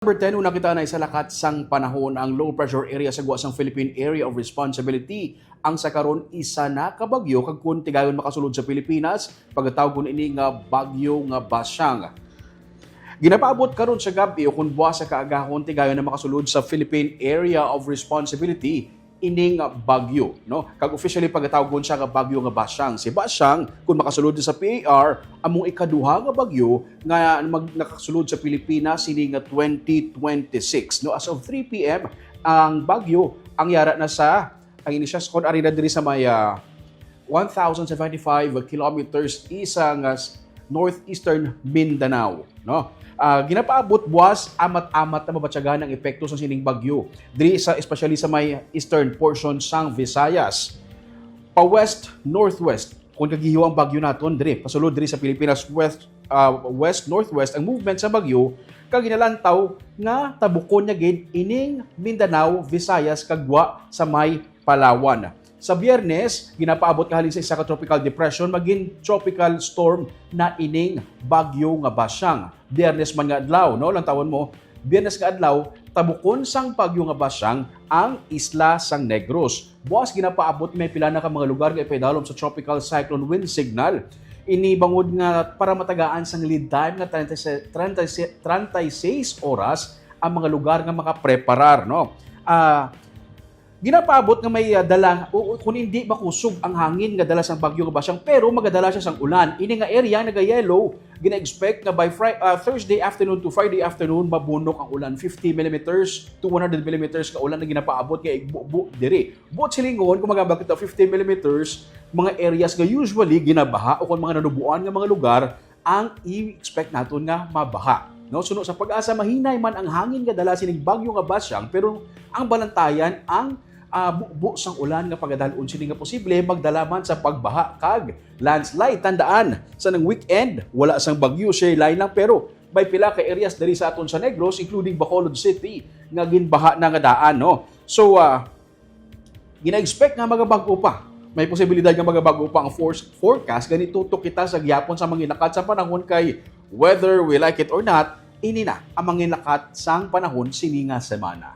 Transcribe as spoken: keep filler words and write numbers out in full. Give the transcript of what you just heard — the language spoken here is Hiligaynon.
Number ten, una kita na isalakat sang panahon ang low pressure area sa gwa sang Philippine Area of Responsibility. Ang sa karon isa na ka bagyo kag kun tigayon makasulod sa Pilipinas, pagatawgon ini nga bagyo nga Basyang. Ginapaabot karon sa gab-i o kun buwas sa kaagahon tigayon na makasulod sa Philippine Area of Responsibility ining bagyo, no? Kag officially pagatawgon siya nga bagyo nga Basyang. Si Basyang, kung makasulod sa P A R, among ikaduha nga bagyo nga mag-, nakasulod sa Pilipinas sini nga twenty twenty-six, no? As of three p m, ang bagyo ang yara na sa, ang ini siya, kon ari na diri sa may, ah, one thousand seventy-five kilometers east sang, ah, s-, northeastern Mindanao, no? Ah, ginapaabot buwas amat-amat na mabatyagan ang epekto sa sining bagyo diri sa, especially sa may eastern portion sang Visayas. Pa west northwest, kung kagiho ang bagyo naton diri, pasulod diri sa Pilipinas, west, ah, west northwest ang movement sa bagyo, kag ginalantaw nga tabukon niya gid ining Mindanao, Visayas, kag gwa sa may Palawan. Sa Biyernes, ginapaabot ka halin sa isa ka tropical depression magin tropical storm na ining bagyo nga Basyang. Biyernes man nga adlaw, no? Lantawon mo, Biyernes nga adlaw, tabukon sang bagyo nga Basyang ang isla sang Negros. Buwas ginapaabot may pila na ka mga lugar nga ipaidalom sa tropical cyclone wind signal. Ini bangod nga para matagaan sang lead time nga treinta, treinta, treinta y seis oras ang mga lugar nga makapreparar, no? Ah, ginapaabot nga may, ah, dala, o, o, kung hindi makusog ang hangin nga dala sang bagyo nga Basyang, pero magadala siya sang ulan. Ini nga area nagayelo, gina-expect nga by Fri-, ah, Thursday afternoon to Friday afternoon, mabunok ang ulan. Fifty millimeters to one hundred millimeters ka ulan na ginapaabot nga igbubo diri. Buot silingon, kung magambal kita fifty millimeters, mga areas nga usually ginabaha o kung mga nanubuan nga mga lugar, ang i-expect naton nga mabaha. No? Suno sa PAGASA, mahinay man ang hangin nga dala sining bagyo nga Basyang, pero ang balantayan ang, ah, bubo sang ulan nga pagadalon sini nga posible magdala man sa pagbaha kag landslide. Tandaan, sa nang weekend, wala sang bagyo, share line lang, pero may pila ka areas diri sa aton sa Negros, including Bacolod City, nga ginbaha na nga daan, no? So, ah, gina-expect nga magabag-o pa. May posibilidad nga magabag-o pa ang force forecast. Gani, tutok kita sa gihapon sa manginakat sa panahon kay whether we like it or not, ini na ang manginakat sang panahon sini nga semana.